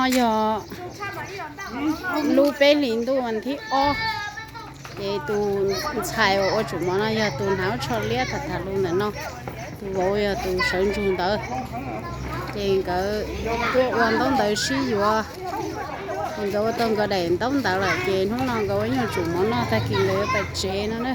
Yog lub peb hlis ntuj vas thib ob, ces tus ntxhais uas ua tsum mov no yog tus hnav lub tsho liab tham tham lus ntawm no, tus vauv yog tus sawv ntsug ntawd. Ces nkawd tuaj ua ntaub ntawv sib yuav, nkawd ua tau nkawd daim ntaub ntawv lawm ces hnub no nkawd ua nyuag tsum mov noj tag kis nkawd yuav pais tsev no na.